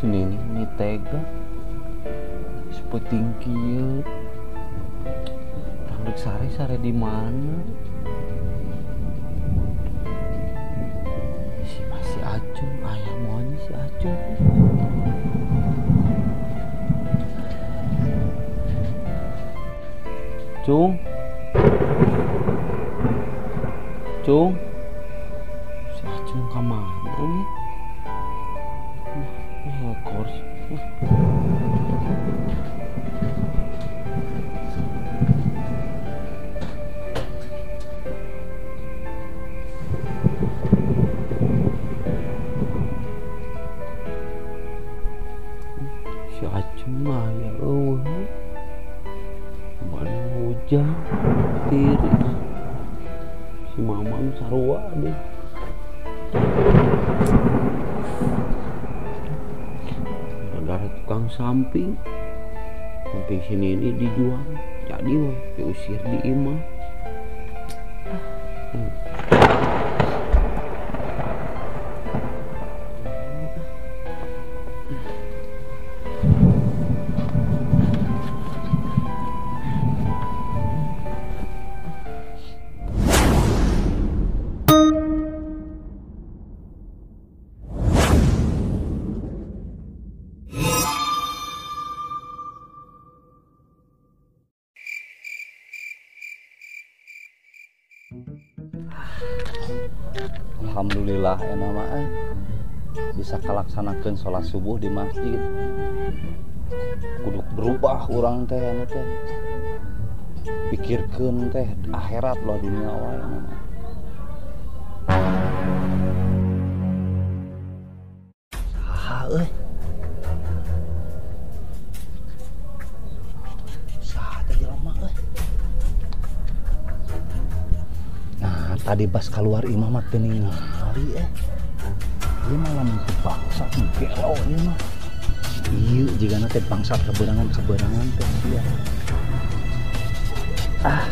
Sini ini tega. Sepeting kieu. Rek sare-sare di mana? Si masih Acung, ayah maunya si Acung. Cung. Cung. Si Acung ke mana nih? Ekor. Si Acung mah ya eueuh. Mana hujan tiris. Si Mamang sarua deh. Gara-gara tukang samping sini ini dijual, jadi wah diusir di imah. Alhamdulillah enak mah bisa kalaksanakeun sholat subuh di masjid. Kudu berubah urang teh anu teh. Pikirkeun teh akhirat loh dunia wae mah. Saha euy? Saha teh jelema euy? Nah, tadi pas keluar imah mah teu ningali Ieu mah lamun teu bangsat gelo ieu mah. Ieu jigana teh bangsat keberangan-keberangan teh sia. Ah.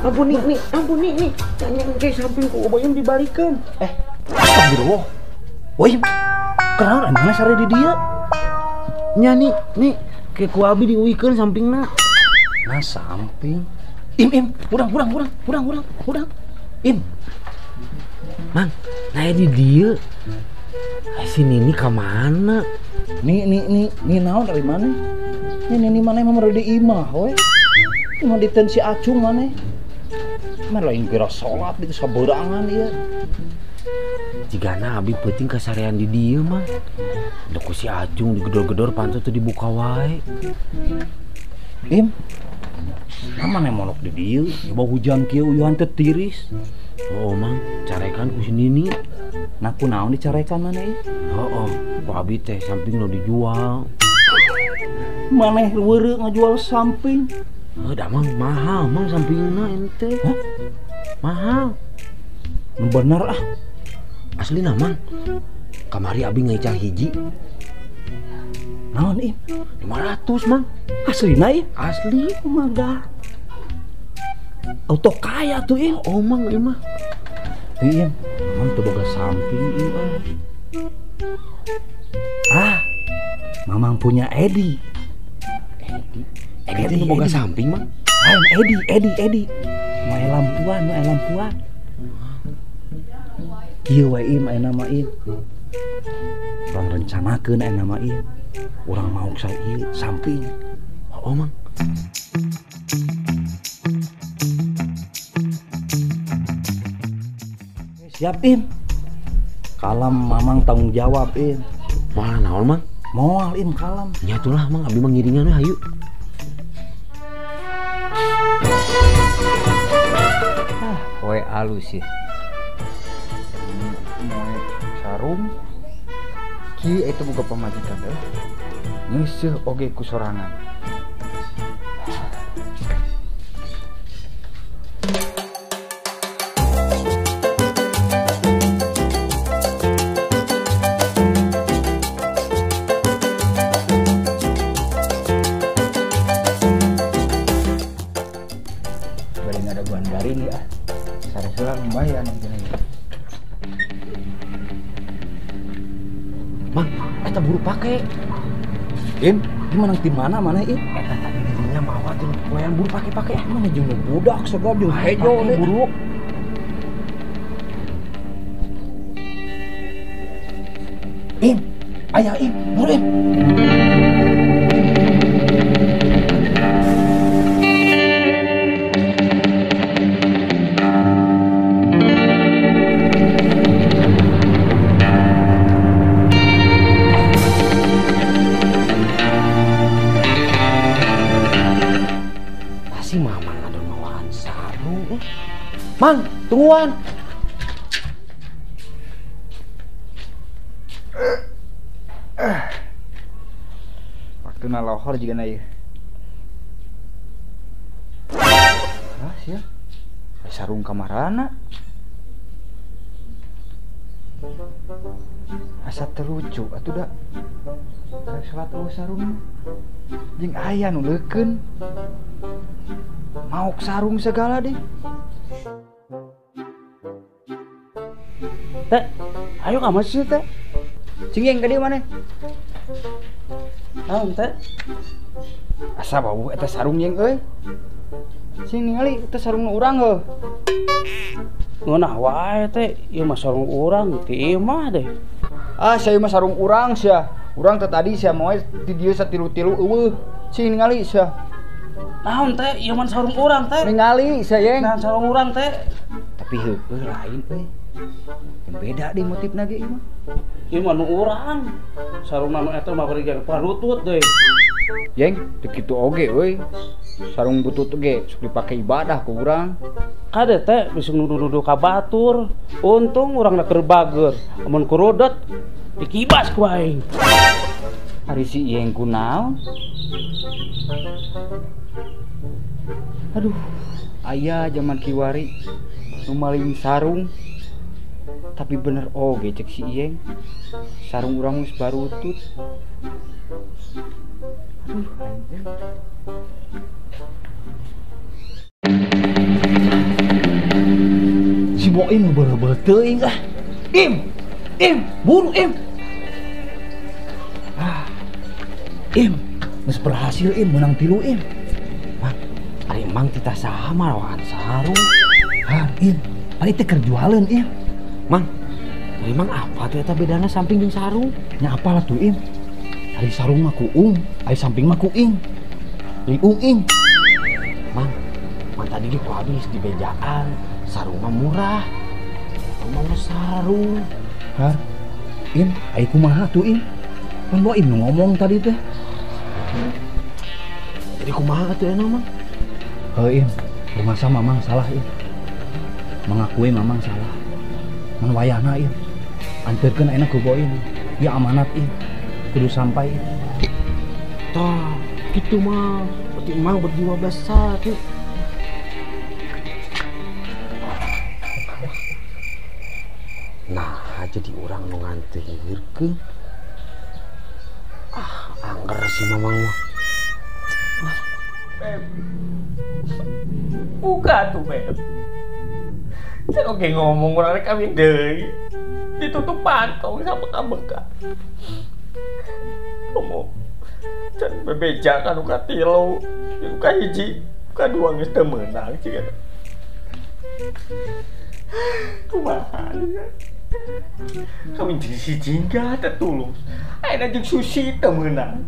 Ampun nih, ampun nih. Kayak samping ku Obayum dibalikan. Astagfirullah. Woi, kenapa emangnya sare di dia? Nya nih, kayak ku abi diuikeun sampingna. Nah, samping. Im, urang. Im. Mang, nah di dia. Si Nini ka mana? Nih naon dari mana? Nih mana emang di imah we. Imah diten si Acung mana? Mana lain kira sholat itu saberangan ieu. Jigana abi peuting kasarean di dieu mah. Da ku si Acung digedor-gedor panto teu dibuka wae. Im. Nah, mana molok di dieu? Coba hujan kieu uyuhan teh tiris. Oh, Mang, carekan ku si Nini. Nah, ku naon dicarekan maneh ieu? Heeh, ku abi teh samping nu dijual. Maneh weureu ngajual samping. Heuh, da Mang, mahal Mang sampingna ente. Hah? Mahal. Nu bener ah. Aslina Mang. Kamari abi ngaical hiji. Naon im? 500 Mang. Aslina im? Asli. Oh my God. Auto kaya tuh im. Oh Mang ieu mah. Im, Mang teu boga samping im. Ah. Mamang punya Edi. Edi itu boga samping Mang. Ah, Edi. Mae lampuan. Kieu we im aya nama im. Urang rencanakeun aya nama im. Urang maok sa ieu samping. Oh Mang. Siap im. Kalam Mamang tanggung jawab im. Moal naon Mang? Moal im kalam. Nya atulah Mang, abi mah ngiringan we hayu. Ah, poe alus sih. Moe sarung ki eta boga pamajikan teh. Ngeuseuh oge ku sorangan. Aya anu gini. Mang, eta buru pake. Im, gimana di mana mana im? Eta tadi dirinya mawa tilu poean buru pake-pake. Mana jeung budak segala jeung hejo deh. Buru. Im, ayah im, buru im. Si Mamang ada mawaan sarung. Mang, tungguan. Waktu nalohor juga na ieu. Ah, sia. Sarung kamarana. Asa terlucu atuh da. Rek salat eueuh sarung. Jeung aya nu leukeun. Maok sarung segala deh. Teh, ayo ka masjid teh. Cing yang ka dieu maneh? Naon teh? Asa bau eta sarung jeung euy. Cing ningali eta sarung nu urang heuh. Ngeunah wae teh, ieu mah sarung urang ti imah deh. Ah, sia mah sarung urang sia. Urang teh tadi sia moe ti dieu satilu-tilu eueuh. Cing ningali sia. Naon teh, ieu mah sarung urang teh. Ningali sia yeng. Naon sarung urang teh. Tapi heueuh lain euy. Yang beda deh motifna ge ieu mah. Ieu mah nu urang. Sarungna nu eta mah bari parutut deui. Yeng, teu kitu oge euy. Sarung butut ge sok dipake ibadah ku urang. Kade teh bisa nuduh-nuduh ka batur. Untung urang na keur bager. Amun kurudet dikibas ku aing. Ari si Yeng kunaon? Aduh, aya zaman kiwari nu maling sarung. Tapi bener oge cek si Iyeng. Sarung urang geus barutut. Aduh, anjing. Si Boim bener-bener teuing ah. Im, im, buru im. Ah. Im, geus berhasil im menang tilu im. Mang, ari mang tita saha mawaan sarung. Ah, im, ari teh keur jualeun im. Mang, ari mang apa tuh eta bedana samping jeung sarung? Nya apalah tuh im. Ari sarung mah ku ung, ari samping mah ku ing. Ari ung ing. Mang, mang tadi ge ku habis di bejaan, sarung mah murah. Mang mau sarung. Har, im, ari kumaha tuh im? Pan lo im nu ngomong tadi teh. Jadi kumaha tuh enak mang? Heuh im, rumasa mamang salah im. Mengakui mamang salah. Man wayahna im. Anterkeun ayeuna ku Boim. Ya amanat im. Kudu sampai im. Tah, kitu mah. Berarti emang berjiwa besar tuh. Nah, jadi urang nu nganterkeun. Ah, angger si mamang mah. Beb. Buka tuh, Beb. Saya oke ngomong orang rek kawin deui. Ditutup pantong sama kabengka. Ngomong. Can bebeja kan ka tilu, ka hiji, ka dua geus teu meunang cenah. Kumaha? Kawin jeung si Jingga teh tulus. Ayeuna jeung Susi teu meunang.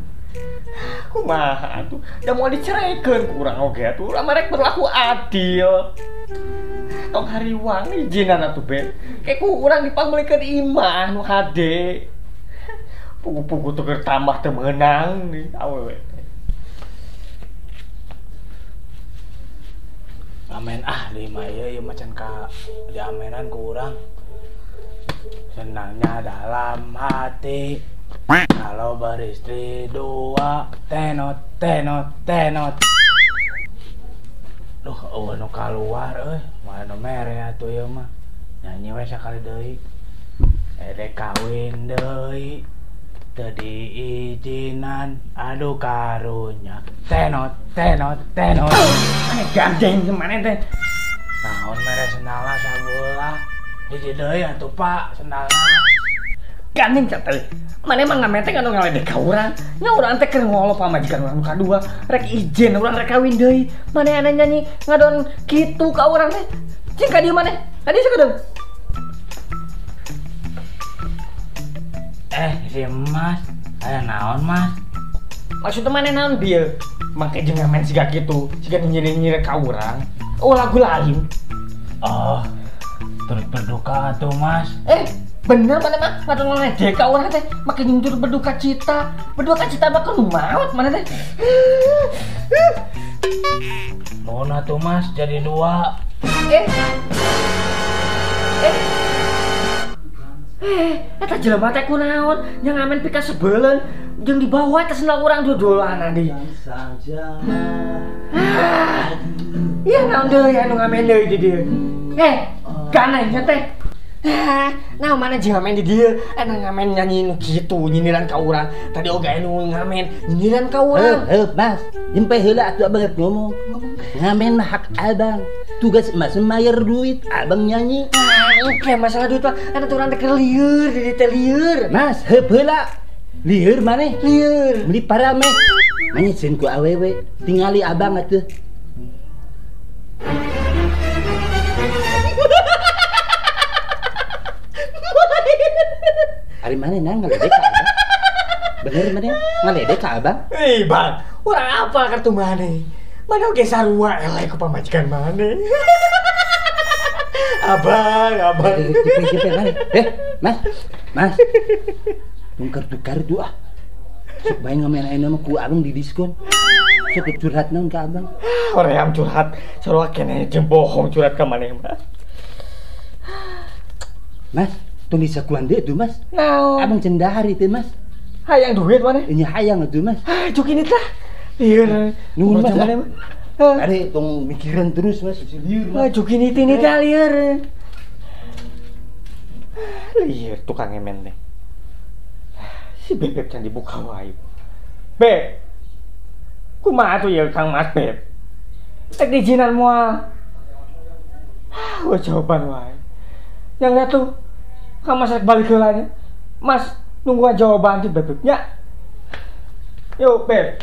Kumaha atuh? Da moal diceraikeun ku urang oge atuh. Urang mah rek berlaku adil. Tong hariwang ijinan atuh Beb. Kayak ku urang dipangmeulikeun imah nu hade. Pugu-pugu teu keur tambah teu meunang nih awewe. Amen ah di imah ieu mah can ka diamenan ku urang. Senangnya dalam hati kalau beristri dua, tenot tenot tenot. Duh, eueuh nu kaluar euy, moal nu mere atuh ieu mah. Nyanyi we sakali deui. Ede kawin deui. Teu diizinan, aduh karunya. Tenot tenot tenot. Ane gandeng maneh teh. Naon Naon mere sendalna sabelah. Hiji deui atuh Pak sendalna. Gandeng teh. Maneh mah ngameteng anu ngaledek ka urang. Nya urang teh keur ngolo pamajikan urang nu kadua, rek izin urang rek kawin deui. Maneh anu nyanyi ngadon kitu ka urang teh. Cing ka dieu maneh. Ka dieu sakedeung. Si Mas, aya naon Mas? Maksudnya maneh naon bieu? Make jeung ngamen siga kitu, siga nyinyir-nyinyir ka urang. Oh lagu lain. Oh, turut berduka atuh Mas. Bener mana mah ngadon ngeledek ka urang teh, make nyindir berduka cita. Berduka cita mah kudu maot mana teh. Nuhun atuh Mas, jadi dua. Eta jelema teh kunaon? Nya ngamen pika sebeuleun jeung dibawa teh sendal urang dodolanan deui. Ieu naon deui anu ngamen deui di dieu? Ganeh nya teh. Nah mana jeung ngamen di dieu? Anu ngamen nyanyi nu kitu nyindiran ka urang. Tadi oge anu ngamen nyindiran ka urang. Heup Mas, jempe heula atuh abang rek ngomong. Ngamen mah hak abang. Tugas Mas mayar duit, abang nyanyi. Oke, masalah duit mah anu urang teh keur lieur, di teh lieur. Mas, heup heula. Lieur maneh? Lieur. Meuli parame. Manyieun ku awewe, tingali abang atuh. Ari maneh nang ngaledek ka abang? Bener maneh ngaledek ka abang? Ih, Bang, urang apa kartu maneh? Maneh oge sarua eleh ku pamajikan maneh. Abang, abang. Jepe maneh. Mas. Mas. Tong kartu-kartu ah. Sok bae ngamen ayeuna mah ku abang di diskon. Sok curhat naon ka abang? Hoream curhat, sarua keneh jeung bohong curhat ka maneh mah. Mas, tong disakuan deui tuh Mas. Naon? Abang cendahar itu Mas. Hayang duit maneh? Nya hayang atuh Mas. Ah, cuk ini tah. Lieur. Nuhun Mas. Maneh mah. Are tong mikiran terus Mas, lieur. Ah, cuk ini tini tah lieur. Lieur tukang ngemen teh. Si Bebek can dibuka wae. Beb. Kumaha tuh ya Kang Mas Beb? Rek diizinan moal. Ah, jawaban wae. Yang tuh Kang Mas rek balik heula nya. Mas nungguan jawaban ti Bebek nya. Yuk Beb.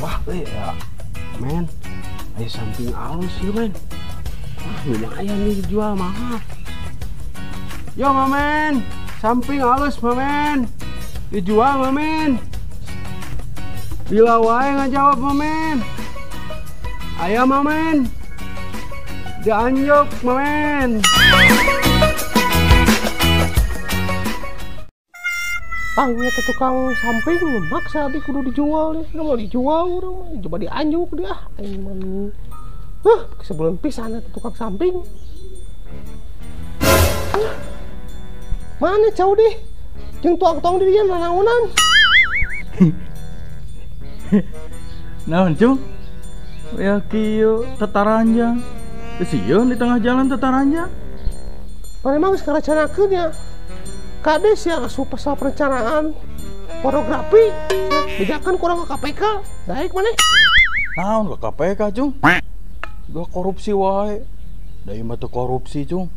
Wah, ya. Men, ayo samping alus sih men. Wah, lumayan nih dijual mahal. Yo mamen, samping alus mamen. Dijual mamen. Bila wae ngajawab mamen. Ayo mamen. Dianjuk mamen. Pangnya tukang samping maksa abi kudu dijual deh, nggak mau dijual urang mah coba dianjuk deh ah, aing mah. Hah, sebulan pisan eta tukang samping. Mana jauh deh? Jeung tuang-tuang di dieu nanaonan. Naon cung? Ya kieu tetaranjang. Sieun di tengah jalan tetaranjang. Mana emang geus ngarencanakeun ya? Kades yang asup pasal perencanaan pornografi, bejakan kurang ke KPK, daek maneh. Naon ke KPK cung? Gua korupsi wae. Da ieu mah teu korupsi cung.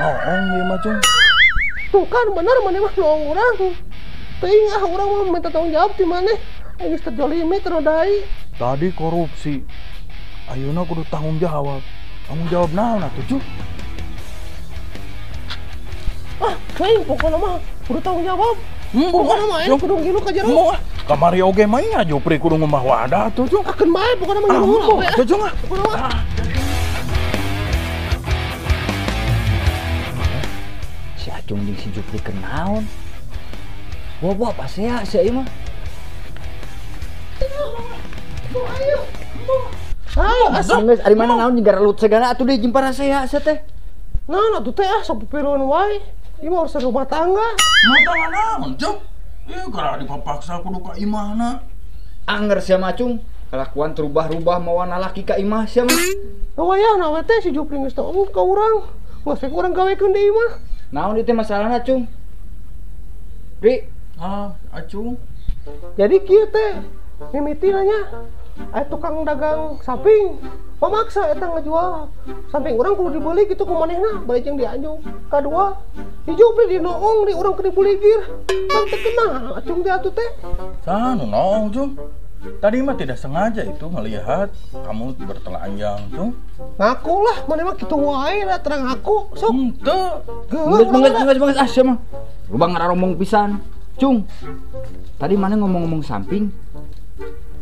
Noong ieu mah cung. Tuh kan bener maneh mah noong urang. Teuing ah urang mah minta tanggung jawab ti maneh. Aing geus terjolimi ternodai. Tadi korupsi. Ayeuna kudu tanggung jawab. Tanggung jawab naon atuh cung? Ah, teuing pokona mah kudu tanggung jawab. Pokona mah aing kudu ngilu ka jero. Kamari oge mah nya Jupri kudu ngumbah wadah atuh cung. Akeun bae pokona mah ngilu. Atuh cung ah. Pokona mah. Si Acung jeung si Jupri kenaon? Wah, pasea si ieu mah. Ayo, asal ari mana naon jeung garelut segala atuh deui jeung parasea sia teh. Naon atuh teh ah sok pipiruan wae. Ieu mah urusan rumah tangga. Rumah tangga naon, Cung? Ieu gara dipapaksa kudu ka imahna. Anger sia mah, Cung. Kalakuan terubah-rubah mawa lalaki ka imah sia mah. Wayahna we teh si Jupri geus teu ka urang. Geus we urang gawekeun di imah. Naon ieu teh masalahna, Cung? Ri, Ah, Acung. Jadi kieu teh mimiti nanya aya tukang dagang samping pemaksa eta ngajual samping urang kudu dibeli gitu ku manehna bari jeung dianjuk. Kadua si Jupri dinoong di urang keur dibuligir. Pan teu kenal Acung teh atuh teh. Saha nu noong, Cung? Tadi mah tidak sengaja itu melihat kamu bertelanjang, Cung. Ngaku lah, maneh mah kitu wae lah terang ngaku. Sok. Henteu. Geus ah sia mah. Lubang ngararomong pisan. Cung. Tadi mana ngomong-ngomong samping?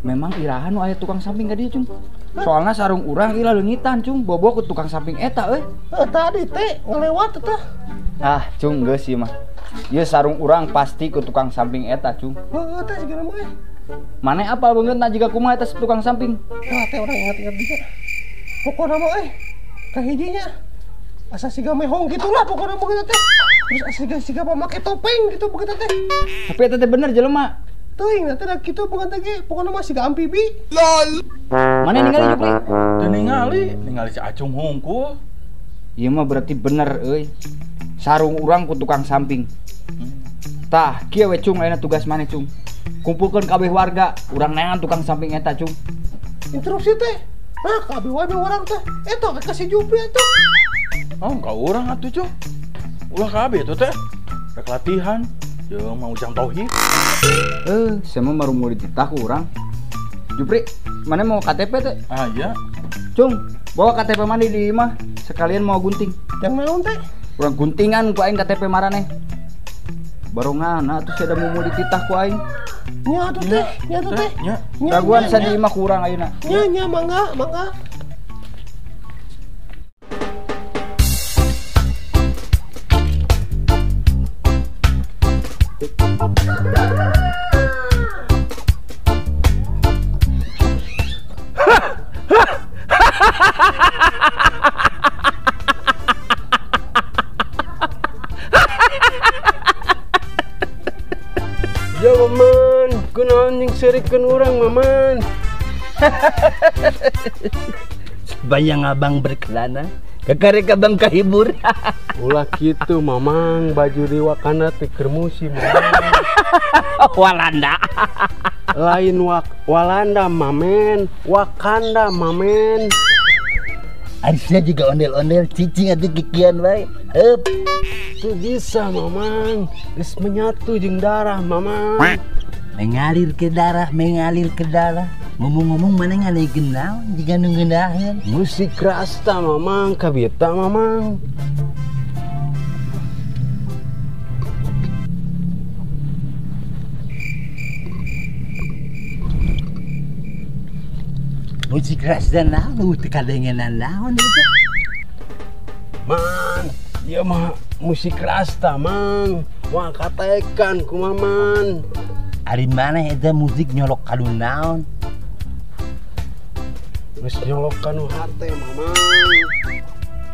Memang iraha nu aya tukang samping ka dieu, Cung. Soalna sarung urang ieu leungitan, Cung. Bobo ku tukang samping eta euy. Tadi teh ngelewat teh. Ah, Cung geus ieu mah. Ieu sarung urang pasti ku tukang samping eta, Cung. Heeh, teh sigana mah. Maneh apal beungeutna jiga kumaha eta tukang samping? Wah, teh urang ingat-ingat bisa. Pokona mah euy, kahijinya asa siga mehong gitulah pokona begitu teh. Terus asa siga pamake topeng gitu begitu teh. Tapi eta teh bener jelema. Teuing teh da kitu bukan teh ge, pokona mah siga amfibi. Lol. Maneh ningali Jupri? Teu ningali, ningali si Acung hungkul. Ieu mah berarti bener euy. Sarung urang ku tukang samping. Tah, kieu we Cung ayeuna tugas maneh Cung. Kumpulkeun kabeh warga, urang neangan tukang samping eta Cung. Interupsi teh. Nah, kabeh wae urang teh. Eta we ka si Jupri atuh. Oh, ka urang atuh Cung. Ulah kabeh atuh teh. Rek latihan jeung Mang Ujang Tauhid. Saya mah baru mau dititah ku urang. Jupri, mana mau KTP teh? Ah, iya. Cung, bawa KTP mana di imah? Sekalian mau gunting. Yang naon teh? Urang guntingan ku aing KTP maraneh. Barongan atuh sia da mau dititah ku aing. Nya atuh teh, nya atuh teh. Raguan sia di imah ku urang ayeuna. Nya nya mangga, mangga. Ya maman, kunaon jeung seurikeun urang maman. Sepanjang abang berkelana, kekarek abang kahibur. Ulah kitu mamang, baju di Wakanda teh keur musim mamang. Walanda. Lain Walanda mamen, Wakanda mamen. Harusnya juga ondel-ondel cicing atuh kikian wae. Heup. Teu bisa mamang, geus menyatu jeung darah mamang. Mengalir ke darah, mengalir ke darah. Ngomong-ngomong mana ngalegeun naon jiga nu ngeunaheun. Musik rasta mamang, kabita mamang. Musik rasta naon teu kadengenan naon itu. Man, ieu mah musik rasta mang. Wah katekan ku maman. Ari maneh eta musik nyolok kanu naon? Geus nyolok kanu hate mamang.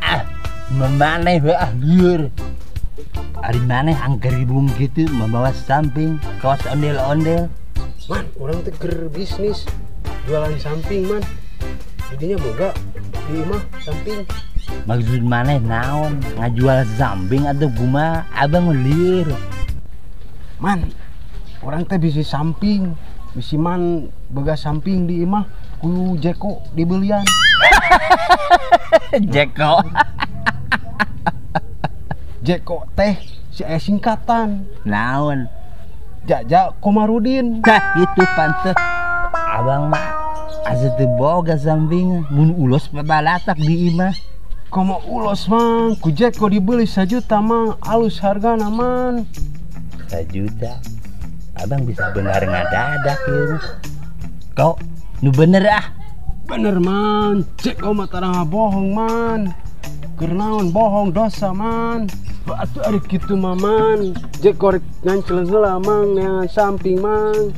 Ah, memaneh we ah lieur. Ari maneh angkeribung kitu membawa samping kaos ondel-ondel. Man, urang teh keur bisnis jualan samping man. Jadinya boga di imah samping. Maksud maneh naon? Ngajual samping atau kumaha? Abang lieur. Man, orang teh bisi samping, bisi man boga samping di imah ku Jeko dibelian. Jeko. Jeko teh si aya singkatan. Naon? Jaja Komarudin. Tah gitu pantes. Abang mah asa teu boga samping, mun ulos pabalatak di imah. Komo ulos mang, ku Jeko dibeli 1 juta mang, alus hargana man. 1 juta. Abang bisa benar ngadadak ya. Kok nu bener ah? Bener man, Jeko mah tara ngabohong man. Keur naon bohong dosa man. Atuh ari kitu mah man. Jeko rek ngancel heula mang neangan samping mang.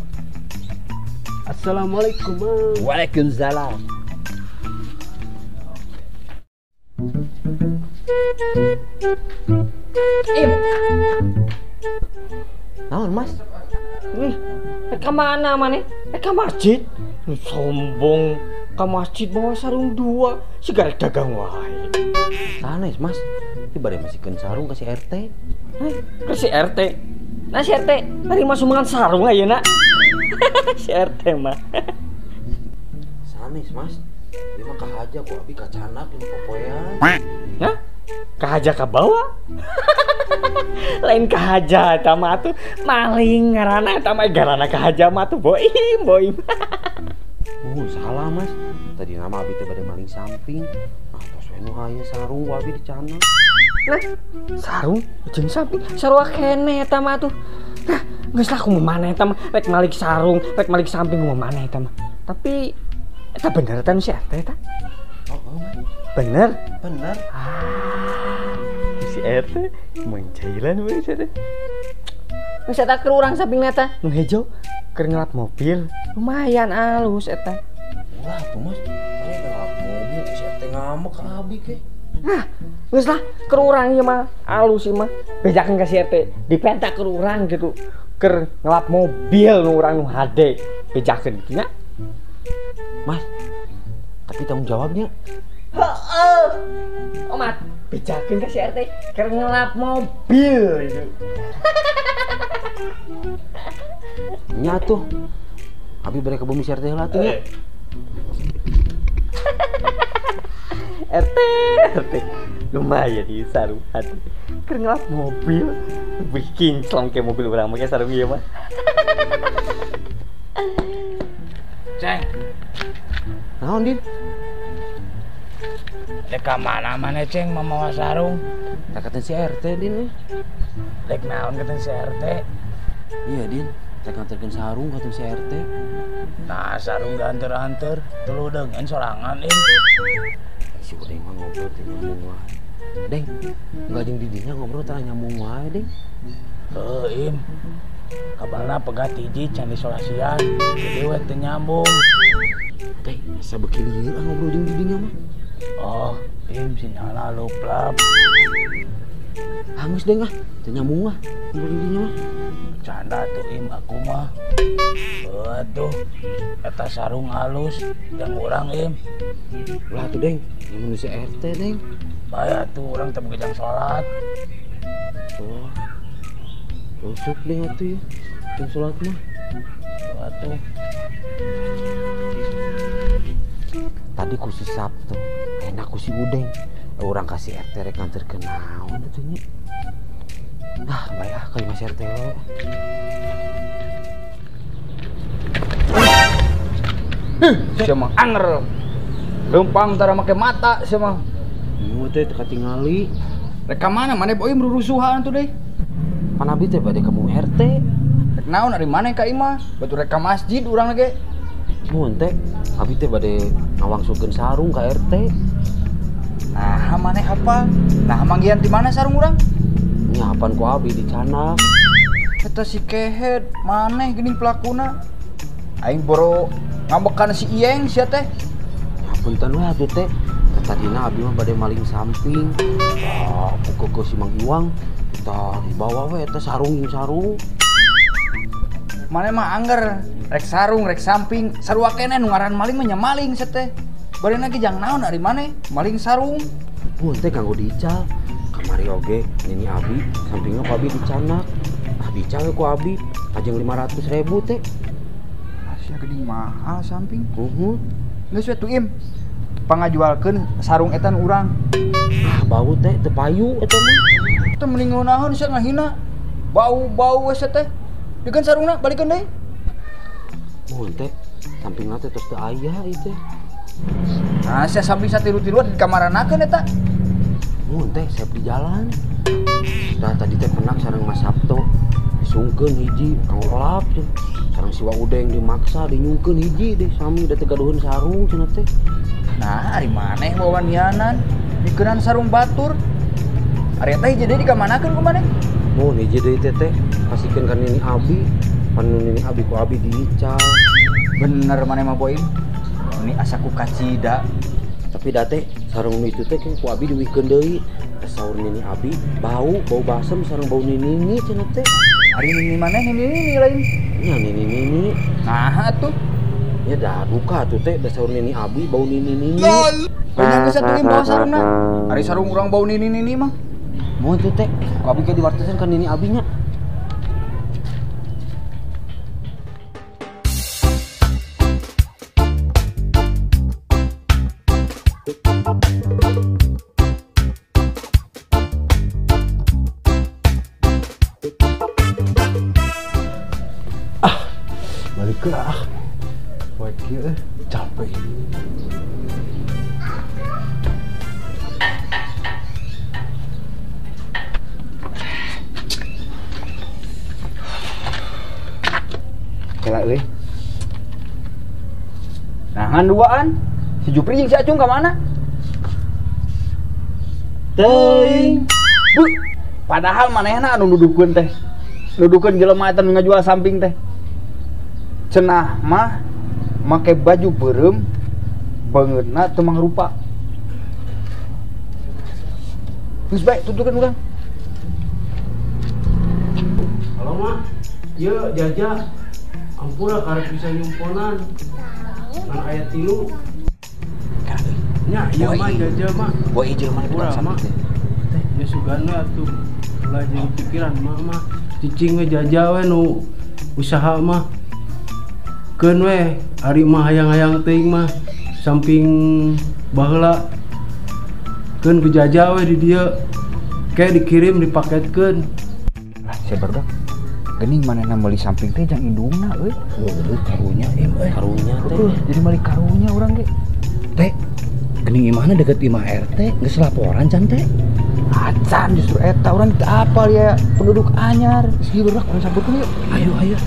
Assalamualaikum mang. Waalaikumsalam. Im. Naon mas? Ka mana maneh? Ka masjid. Sombong ka masjid bawa sarung dua, siga rek dagang wae. Sanes mas, ieu bade masikeun sarung ka si RT. Heh, ka si RT. Nah si RT nerima sumbangan sarung ayeuna. Si RT mah. Sanes Mas. Ieu mah kahaja ku abi kacanak di popoean. Hah? Kahaja ka bawah? Lain kahaja eta mah atuh maling ngaranna eta mah garana kahaja mah atuh boim boim. Salah Mas. Tadi nama abi teh bade maling samping. Ah tos we nu aya sarung ku abi dicanak. Nah, sarung jeung samping sarua keneh eta mah atuh. Nah, geus lah kumaha maneh eta mah rek malik sarung, rek malik samping kumaha maneh eta mah. Tapi eta bener eta nu si RT eta? Oh, Mas. Bener? Bener. Ah, si RT mencailan we si RT. Geus eta keur urang sampingna eta nu hejo keur ngelap mobil. Lumayan alus eta. Ulah tuh Mas, mana ngelap mobil si RT ngambek ka abi ke. Nah, geus lah keur urang ieu mah alus ieu mah. Bejakeun ka si RT, dipenta keur urang gitu. Keur ngelap mobil nu urang nu hade. Bejakeun nya. Mas, tapi tanggung jawabnya. Heeh. Omat, bejakeun ka si RT keur ngelap mobil itu. Nya tuh. Abi bere ka bumi si RT heula tuh nya. RT, RT. Lumayan ieu sarung hati. Keur ngelap mobil, lebih kinclong ke mobil urang make sarung ieu mah. Ceng. Naon, Din? Dek ka mana maneh Ceng mamawa sarung? Rek si RT, Din. Dek naon kata si RT? Iya, Din. Rek nganterkeun sarung ka si RT. Nah, sarung dianter-anter, telu deungeun sorangan, Im. Si Udeng mah ngobrol teh nyambung wae. Deng, enggak jeung didinya ngobrol teh nyambung wae, Deng. Heuh, Im. Kabarna pegat hiji can isolasian, jadi we teu nyambung. Deng, asa beuki lieur ah ngobrol jeung didinya mah. Oh, Im sinyalna luplap. Hangus Deng ah, teu nyambung ah ngobrol jeung didinya mah. Bercanda tuh Im aku mah. Heuh tuh, eta sarung halus yang urang Im. Ulah tuh Deng, ieu manusia RT Deng. Bahaya tuh urang teu boga jang salat. Oh. Rusuk deh atuh ya, jang salat mah. Atuh. Tadi ku si Sabtu, enak ku si Udeng. Urang kasih RT rek nganterkeun naon atuh nya. Ah, bae ah ka imah si RT we. Sia mah anger. Leumpang tara make mata sia mah. Nu teh teu katingali. Rek ka mana maneh boim rurusuhan tuh deh. Pan abi teh bade ka bumi RT. Rek naon ari maneh ka imah? Batur rek ka masjid urang ge. Mun teh abi teh bade ngawangsulkeun sarung ka RT. Nah, maneh hafal. Nah, manggihan di mana sarung urang? Nya hapan ku abi dicanak. Eta si kehed maneh geuning pelakuna. Aing boro ngambekan si Ieng sia teh. Ya punten we atuh teh. Tadina abi mah bade maling samping. Tah, ku keukeuh si Mang Iwang. Tah dibawa we eta sarung jeung sarung. Maneh mah angger rek sarung rek samping sarua keneh nu ngaran maling mah nya maling sia teh. Bari lagi jang naon ari maneh maling sarung. Mun teh kanggo diical. Kamari oge nini abi sampingna ku abi dicanak. Ah dical we ku abi kajeng 500.000 teh. Sia geuning mahal samping. Heeh. Geus we tuh Im. Pangajualkeun sarung eta nu urang. Ah bau teh teu payu eta mah. Teu mending ngeunaheun sia ngahina. Bau-bau we sia teh. Dikeun sarungna balikeun deui. Mun teh sampingna teh tos teu aya ieu teh. Nah, sia samping satiru-tiruan di kamaranakeun eta. Mun teh siap di jalan. Tah tadi teh penak sareng Mas Sabto. Disungkeun hiji kanggo elap teh. Sareng si Wa Udeng dimaksa dinyungkeun hiji deh sami da teu gaduheun sarung cenah teh. Nah, ari maneh wawanianan dikeunan sarung batur. Ari eta hiji deui dikamanakeun ku maneh? Mun hiji deui teh teh pasikeun ka nini abi. Pan nu nini abi ku abi diical. Bener maneh mah Boim. Ini asa ku kacida. Tapi da teh sarung nu itu teh ku abi diwikeun deui. Saur nini abi bau basem sareng bau nini cenah teh. Ari nini maneh nini nini lain. Nya nini nini. Nah atuh. Nya dah duka atuh teh da saur nini abi bau nini nini. Banyak geus atuh bawa sarungna. Ari sarung urang bau nini nini mah. Mun tuh teh ku abi ke diwartosan ka nini abi nya. Gelah. Poe kieu capek. Kela euy. Nah, ngan duaan. Si Jupri jeung si Acung ka mana? Teuing. Bu, padahal manehna anu nuduhkeun teh. Nuduhkeun jelema eta nu ngajual samping teh. Cenah mah make baju beureum beungeutna teu mangrupa. Geus bae tuturkeun urang. Halo mah. Ieu jaja. Ampura karek bisa nyumponan. Ngan aya 3. Nya ieu mah jaja mah. Boy jelema tukang samping teh. Ya sugana atuh ulah jeung pikiran mah mah. Cicing we jaja we nu usaha mah. Keun we ari mah hayang-hayang teuing mah samping baheula. Keun ku jaja we di dieu. Ke dikirim dipaketkeun. Lah sia barudak. Geuning manehna meuli samping teh jang indungna euy. Heueuh karunya im euy. Karunya teh. Jadi meuli karunya urang ge. Teh geuning imahna deket imah RT geus laporan can teh. Acan justru eta urang teu apal ya penduduk anyar. Geus ieu barudak urang sampeurkeun yuk. Ayo ayo.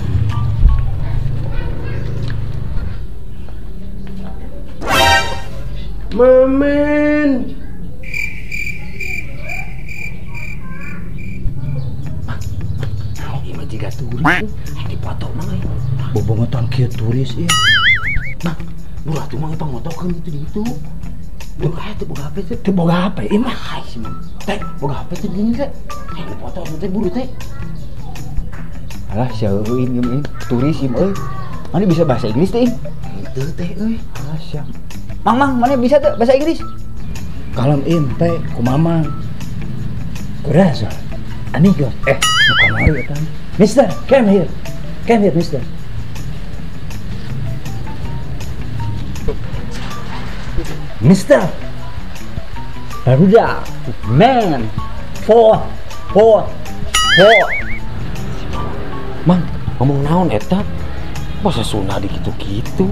Mamen. Naon ieu mah jiga turis. Dipoto mah euy. Bobongotan kieu turis ieu. Nah, ulah tuh mah pangotokeun itu di ditu. Boga teh boga HP teh. Teu boga HP ieu mah. Ai si mah. Teh boga HP teh gini teh. Hayang dipoto teh buru teh. Alah sia euy ieu turis ieu euy. Mana bisa bahasa Inggris teh? Henteu teh euy. Alah sia. Mang mang mana bisa tuh bahasa Inggris? Kalem im teh kumaha. Corazon. Amigo. Nu kamari eta. Mister, come here. Come here, mister. Mister Barudak man 4 4 4. Mang, ngomong naon eta? Bahasa Sunda di kitu-kitu.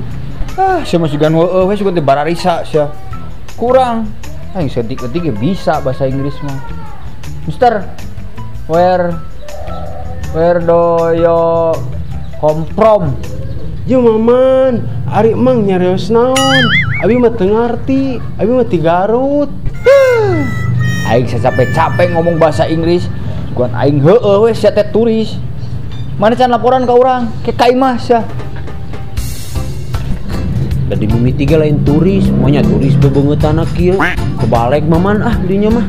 Ah, sia mah sugan heueuh we sugan teh bararisa sia. Kurang. Aing setik-etik ge bisa bahasa Inggris mah. Mister, where do you come from? Ye maman, ari emang nyarios naon? Abi mah teu ngarti, abi mah ti Garut. Aing capek-capek ngomong bahasa Inggris, sugan aing heueuh we sia teh turis. Mana can laporan ka urang? Ke ka imah sia. Da di bumi tiga lain turis, semuanya turis bebeungeutana kieu. Kebalek maman ah dinya mah.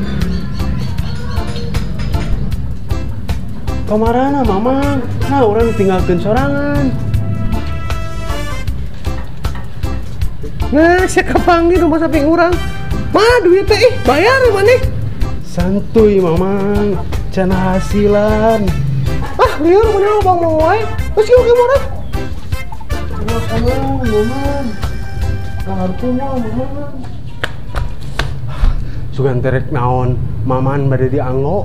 Kamarana mamang? Nah urang tinggalkeun sorangan. Nah, sia kapanggih rumah samping urang. Mah duit teh ih, bayar maneh. Santuy mamang, can hasilan. Ah, lieur maneh mah bang mau wae. Geus kieu urang. Mamang, mamang. Kartu mah mamang. Sugan terek naon, maman bade dianggo.